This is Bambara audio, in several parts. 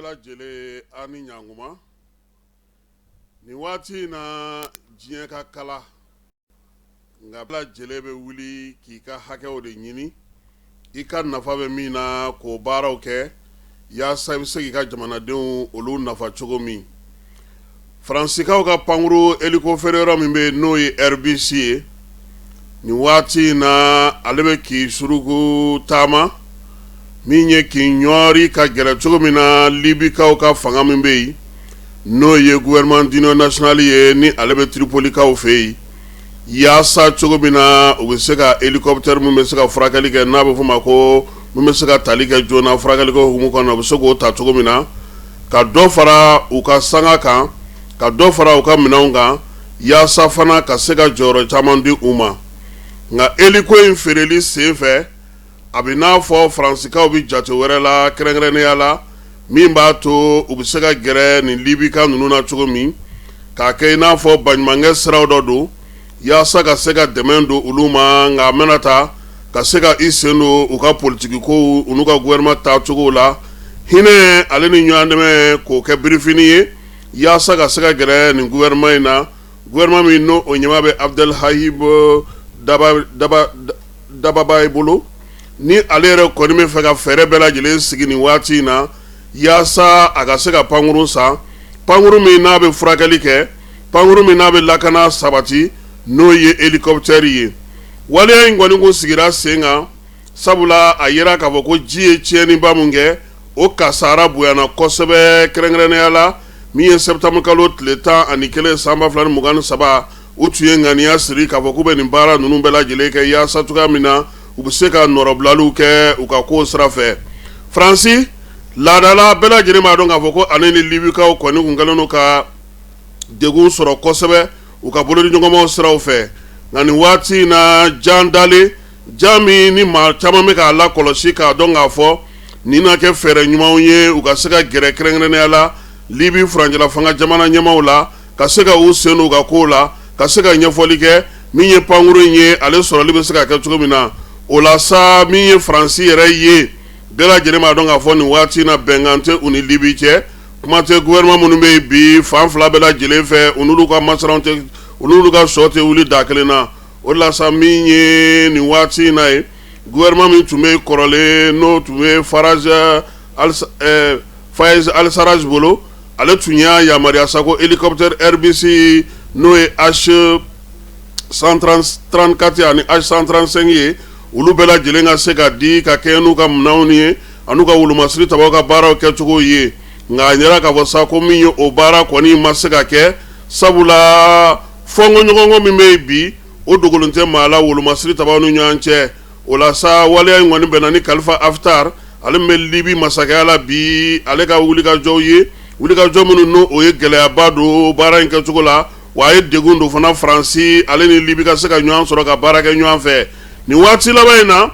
Lajɛlen a ni ɲankuma nin waati in na diɲɛ ka kala nka bɛɛ lajɛlen bɛ wuli k'i ka hakɛw de ɲini i ka nafa bɛ min na k'o baaraw kɛ yaasa i bɛ se k'i ka jamanadenw olu nafa cogo min. Faransikaw ka pankuru hélico feere yɔrɔ min bɛ yen n'o ye Airbus ye nin waati in na ale bɛ k'i suruku taama min ye k'i ɲɔri ka gɛrɛ cogo min na Libikaw ka fanga min bɛ yen n'o ye gouvernement d'union nationale ye ni ale bɛ Tripolikaw fɛ yen yaasa cogo min na u bɛ se ka hélicoptère min bɛ se ka furakɛli kɛ n'a bɛ f'o ma ko min bɛ se ka tali kɛ joona furakɛli ko hukumu kɔnɔ u bɛ se k'o ta cogo min na ka dɔ fara u ka sanga kan ka dɔ fara u ka minɛnw kan yaasa fana ka se ka jɔyɔrɔ caman di u ma nka hélico in feereli sen fɛ a bɛ n'a fɔ Faransikaw bɛ jate wɛrɛ la kɛrɛnkɛrɛnnenya la min b'a to u bɛ se ka gɛrɛ nin Libika ninnu na cogo min k'a kɛ i n'a fɔ baɲumankɛ siraw dɔ don yaasa ka se ka dɛmɛ don olu ma nka a mɛna ta ka se ka i sen don u ka politiki kow u n'u ka gouvernement taacogo la hinɛ ale ni ɲɔgɔn dɛmɛ k'o kɛ birifini ye yaasa ka se ka gɛrɛ nin gouvernement in na gouvernement min n'o o ɲɛmaa bɛ Abdelhamid Dabaiba bolo ni ale yɛrɛ kɔni bɛ fɛ ka fɛɛrɛ bɛɛ lajɛlen sigi nin waati in na yaasa a ka se ka pankurun san pankurun min n'a bɛ furakɛli kɛ pankurun min n'a bɛ lakana sabati n'o ye hélicoptère ye waleya in kɔni kun sigira sen kan sabula a yira k'a fɔ ko ji ye tiɲɛniba min kɛ o kasara bonyana kosɛbɛ kɛrɛnkɛrɛnnenya la min ye septembre kalo tile 11 san 2023 u tun ye ŋaniya siri k'a fɔ k'u bɛ nin baara ninnu bɛɛ lajɛlen kɛ yaasa cogoya min na u bɛ se ka nɔrɔbilaliw kɛ u ka kow sira fɛ. Faransi laadala bɛɛ lajɛlen b'a dɔn k'a fɔ ko ale ni Libikaw kɔni kun kɛlen don ka degun sɔrɔ kosɛbɛ u ka bolodiɲɔgɔnmaw siraw fɛ nka nin waati in na jan dalen ja min ni maa caman bɛ k'a lakɔlɔsi k'a dɔn k'a fɔ nin na kɛ fɛɛrɛ ɲumanw ye u ka se ka gɛrɛ kɛrɛnkɛrɛnnenya la Libi furancɛla fanga jamana ɲɛmaaw la ka se ka u sen don u ka kow la ka se ka ɲɛfɔli kɛ min ye pankurun in ye ale sɔrɔli bɛ se ka kɛ cogo min na o la sa min ye Faransi yɛrɛ ye bɛɛ lajɛlen b'a dɔn k'a fɔ nin waati in na bɛnkan tɛ u ni Libi cɛ kuma tɛ gouvernement minnu bɛ yen bi fan fila bɛɛ lajɛlen fɛ u n'olu ka masiraw tɛ u n'olu ka sɔ tɛ wuli da kelen na o la sa min ye nin waati in na ye gouvernement min tun bɛ kɔrɔlen n'o tun bɛ Faraj Fayez Al-Sarraj bolo ale tun y'a yamaruya sa ko hélicoptère Airbus n'o ye H134 ani H135 ye olu bɛɛ lajɛlen ka se ka di ka kɛɲɛ n'u ka minɛnw ye an'u ka wolomasiri tabaw ka baaraw kɛcogo ye nka a yira k'a fɔ sa ko min ye o baara kɔni ma se ka kɛ sabula fɔnkɔɲɔgɔnkɔ min bɛ yen bi o dogolen tɛ maa la wolomasiri tabaw ni ɲɔgɔn cɛ o la sa waleya in kɔni bɛnna ni Khalifa Haftar ale min bɛ Libi masakɛya la bi ale ka wulikajɔw ye wulikajɔ minnu n'o o ye gɛlɛyaba don baara in kɛcogo la wa a ye degun don fana Faransi ale ni Libi ka se ka ɲɔgɔn sɔrɔ ka baara kɛ ɲɔgɔn fɛ nin waati laban in na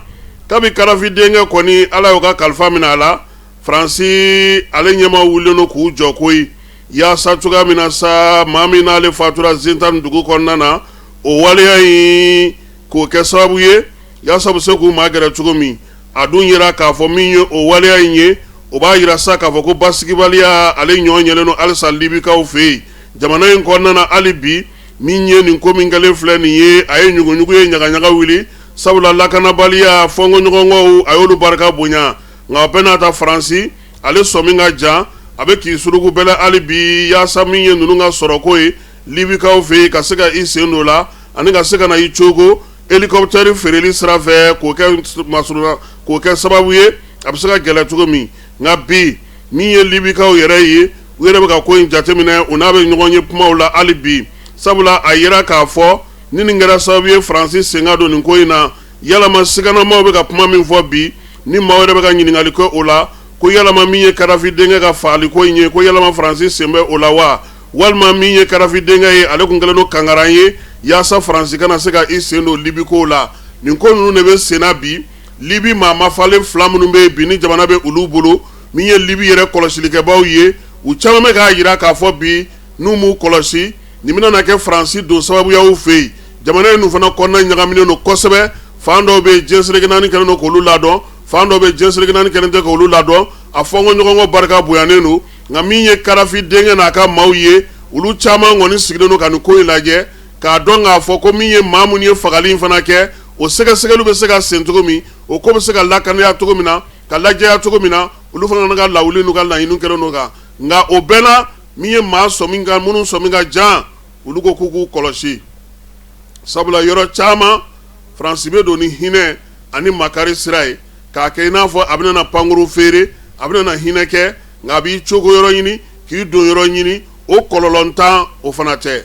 kabi Kadafi denkɛ kɔni Ala y'o ka kalifa minɛ a la Faransi ale ɲɛmaa wulilen don k'u jɔ koyi yaasa cogoya min na sa maa min n'ale fatura Zintan dugu kɔnɔna na o waleya in k'o kɛ sababu ye yaasa u bɛ se k'u magɛrɛ cogo min a dun yira k'a fɔ min ye o waleya in ye o b'a yira sa k'a fɔ ko basigibaliya ale ɲɔ ɲɛlen don halisa Libikaw fɛ yen jamana in kɔnɔna na hali bi min ye nin ko min kɛlen filɛ nin ye a ye ɲuguɲugu ye ɲagaɲaga wuli sabula lakanabaliya fɔnkɔɲɔgɔnkɔw a y'olu barika bonya nka o bɛɛ n'a ta Faransi ale sɔmi ka jan a bɛ k'i suruku bɛlɛ hali bi yaasa min ye ninnu ka sɔrɔko ye Libikaw fɛ yen ka se ka i sen don la ani ka se ka na i cogo hélicoptère feereli sira fɛ k'o kɛ masuruna k'o kɛ sababu ye a bɛ se ka gɛlɛya cogo min nka bi min ye Libikaw yɛrɛ ye u yɛrɛ bɛ ka ko in jateminɛ u n'a bɛ ɲɔgɔn ye kumaw la hali bi sabula a yira k'a fɔ ni nin kɛra sababu ye Faransi sen ka don nin ko in na yalama siganamaw bɛ ka kuma min fɔ bi ni maaw yɛrɛ bɛ ka ɲininkali kɛ o la ko yalama min ye Kadafi denkɛ ka fagali ko in ye ko yalama Faransi sen bɛ o la wa walima min ye Kadafi denkɛ ye ale tun kɛlen don kankaran ye yaasa Faransi kana se ka i sen don Libi kow la nin ko ninnu de bɛ senna bi Libi maa mafalen fila minnu bɛ yen bi ni jamana bɛ olu bolo min ye Libi yɛrɛ kɔlɔsilikɛbaaw ye u caman bɛ k'a jira k'a fɔ bi n'u m'u kɔlɔsi nin bɛna na kɛ Faransi don sababuya u fɛ yen jamana in fana kɔnɔna ɲagaminen don kosɛbɛ fan dɔw bɛ yen diɲɛ seleke naani kɛlen don k'olu ladɔn fan dɔw bɛ diɲɛ seleke naani kɛlen tɛ k'olu ladɔn A fɔnkɔɲɔgɔnkɔ barika bonyanen don, nka min ye Kadafi denkɛ n'a ka maaw ye, olu caman kɔni sigilen don ka nin ko in lajɛ k'a dɔn k'a fɔ ko min ye maa minnu ye fagali in fana kɛ, o sɛgɛsɛgɛliw bɛ se ka sen cogo min, o ko bɛ se ka lakanaya cogo min na, ka lajɛya cogo min na. Olu fana ka lawuli n'u ka laɲini kɛlen don kan, nka o bɛɛ la, min ye maa sɔmi ka minnu sɔmi ka jan, olu ko k'u k'u kɔlɔsi, sabula yɔrɔ caman Faransi bɛ don ni hinɛ ani makari sira ye k'a kɛ i n'a fɔ a bɛna pankurun feere, a bɛna hinɛ kɛ, nka a b'i cogo yɔrɔ ɲini k'i don yɔrɔ ɲini, o kɔlɔlɔntan o fana tɛ.